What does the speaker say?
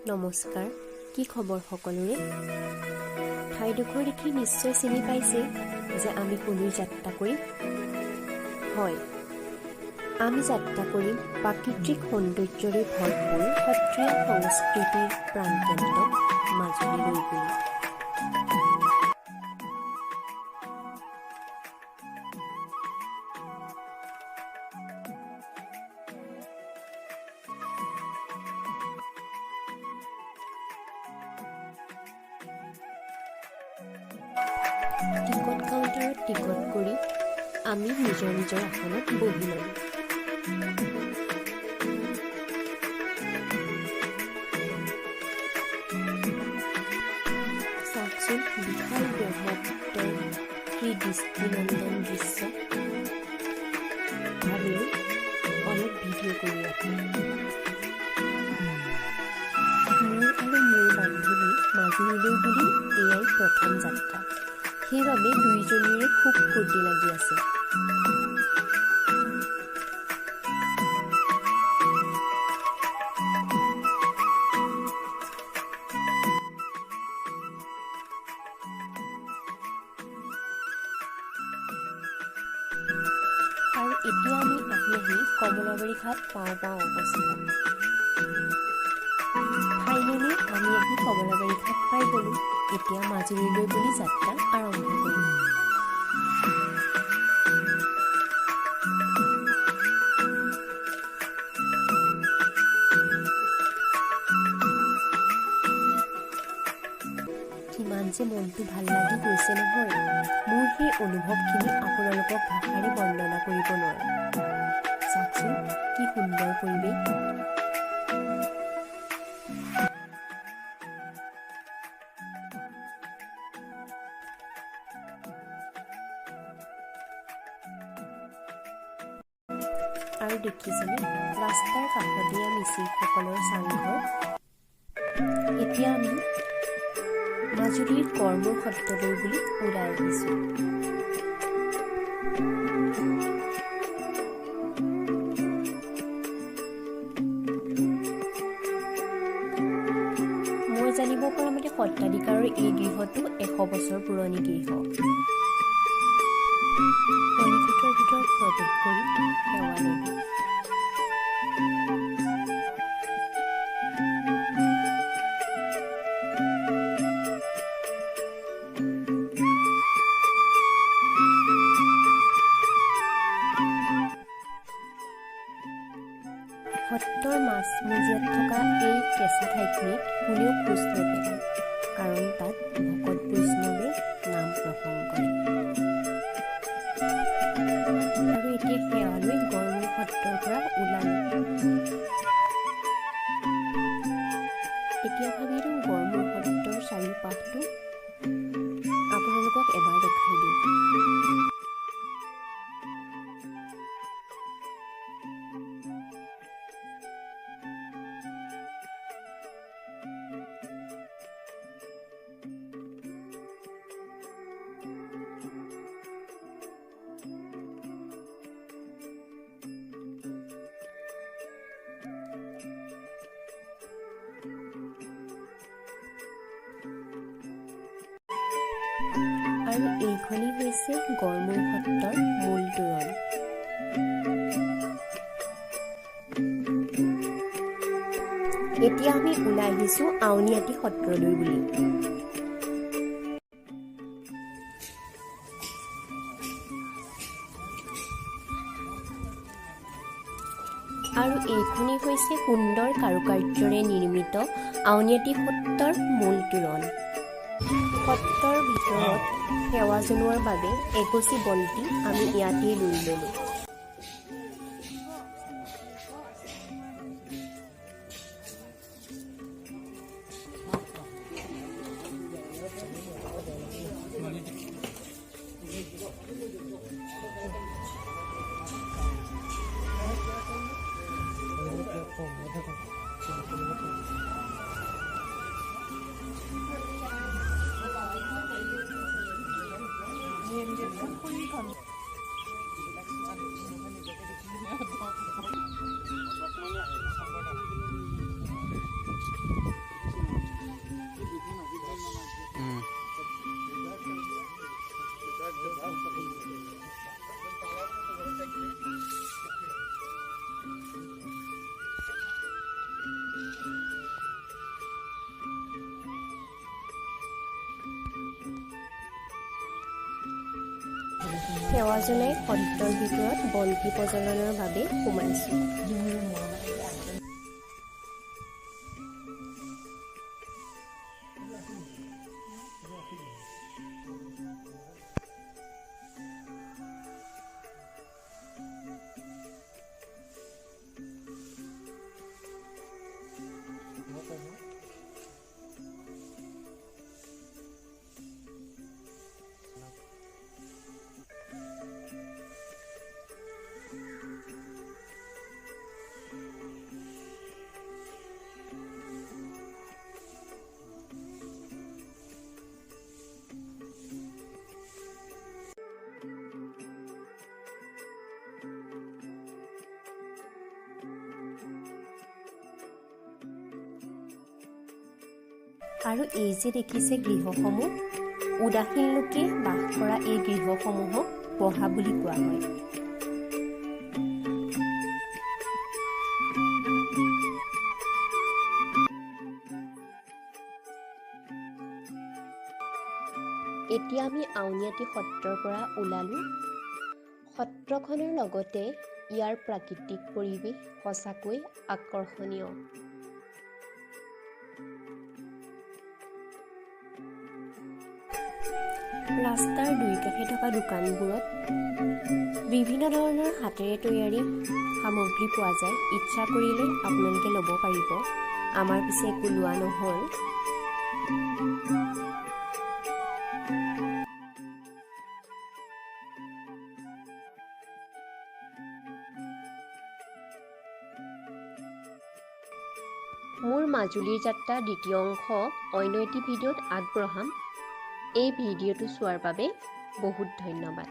নমস্কাৰ, কি খবৰ সকলোৰে? ঠাইডোখৰ দেখি নিশ্চয় চিনি পাইছে যে আমি কলৈ যাত্ৰা কৰিম। হয়, আমি যাত্ৰা কৰিম প্ৰাকৃতিক সৌন্দৰ্যৰে ভৰপূৰ সত্ৰীয়া সংস্কৃতিৰ প্ৰাণকেন্দ্ৰ মাজুলীলৈ বুলি। টিকট কাউণ্টাৰত টিকট কৰি আমি নিজৰ নিজৰ আসনত বহি ল'লোঁ। চাওকচোন, বিশাল ব্ৰহ্মপুত্ৰৰ কি দৃষ্টিনন্দন দৃশ্য! ভাবিলোঁ অলপ ভিডিঅ' কৰি ৰাখোঁ। মোৰ আৰু মোৰ বান্ধৱীৰ মাজুলীলৈ বুলি এয়াই প্ৰথম যাত্ৰা, সেইবাবে দুয়োজনীৰে খুব ফূৰ্তি লাগি আছে। আৰু এতিয়া আমি আহি আহি কমলাবাৰী ঘাট পাওঁ পাওঁ অৱস্থা। ফাইনেলি আমি আহি কমলাবাৰী ঘাট পাই গ'লোঁ। এতিয়া মাজুলীলৈ বুলি যাত্ৰা আৰম্ভ কৰিম। কিমান যে মনটো ভাল লাগি গৈছে নহয়, মোৰ সেই অনুভৱখিনি আপোনালোকক ভাষাৰে বৰ্ণনা কৰিব নোৱাৰোঁ। চাওকচোন, কি সুন্দৰ পৰিৱেশ! আৰু দেখিছেনে ৰাস্তাৰ কাষতীয়া মিচিংসকলৰ চাংঘৰ? এতিয়া আমি মাজুলীৰ গড়মূৰ সত্ৰলৈ বুলি ওলাই আহিছোঁ। মই জানিব পৰা মতে সত্ৰাধিকাৰৰ এই গৃহটো 100 বছৰ পুৰণি গৃহ। মণিকূটৰ ভিতৰত প্ৰৱেশ কৰি সেৱা ল'লোঁ। সত্ৰৰ মাজমজিয়াত থকা এই কেঁচা ঠাইখিনিত কোনেও খোজ নেপেলায়, কাৰণ তাত ভকত বৈষ্ণৱে নাম প্ৰসংগ কৰে। আৰু এতিয়া সেৱা লৈ গড়মূৰ সত্ৰৰ পৰা ওলালোঁ। এতিয়া ভাবিলোঁ গড়মূৰ সত্ৰৰ চাৰিওপাশটো আপোনালোকক এবাৰ দেখাই দিওঁ। আৰু এইখনেই হৈছে গড়মূৰ সত্ৰৰ মূল তোৰণ। এতিয়া আমি ওলাই আহিছোঁ আউনীআটী সত্ৰলৈ বুলি। আৰু এইখনেই হৈছে সুন্দৰ কাৰুকাৰ্যৰে নিৰ্মিত আউনীআটী সত্ৰৰ মূল তোৰণ। সত্ৰৰ ভিতৰত সেৱা জনোৱাৰ বাবে এগছি বন্তি আমি ইয়াতেই লৈ ল'লোঁ। সেৱা জনাই সত্ৰৰ ভিতৰত বন্তি প্ৰজ্বলনৰ বাবে সোমাইছোঁ। আৰু এই যে দেখিছে গৃহসমূহ, উদাসীন লোকে বাস কৰা এই গৃহসমূহক বহা বুলি কোৱা হয়। এতিয়া আমি আউনীআটী সত্ৰৰ পৰা ওলালো। সত্ৰখনৰ লগতে ইয়াৰ প্ৰাকৃতিক পৰিৱেশ সঁচাকৈ আকৰ্ষণীয়। ৰাস্তাৰ দুই কাষে থকা দোকানবোৰত বিভিন্ন ধৰণৰ হাতেৰে তৈয়াৰী সামগ্ৰী পোৱা যায়। ইচ্ছা কৰিলে আপোনালোকে ল'ব পাৰিব। আমাৰ পিছে একো লোৱা নহ'ল। মোৰ মাজুলীৰ যাত্ৰা দ্বিতীয় অংশ অন্য এটি ভিডিঅ'ত আগবঢ়াম। এই ভিডিঅ'টো চোৱাৰ বাবে বহুত ধন্যবাদ।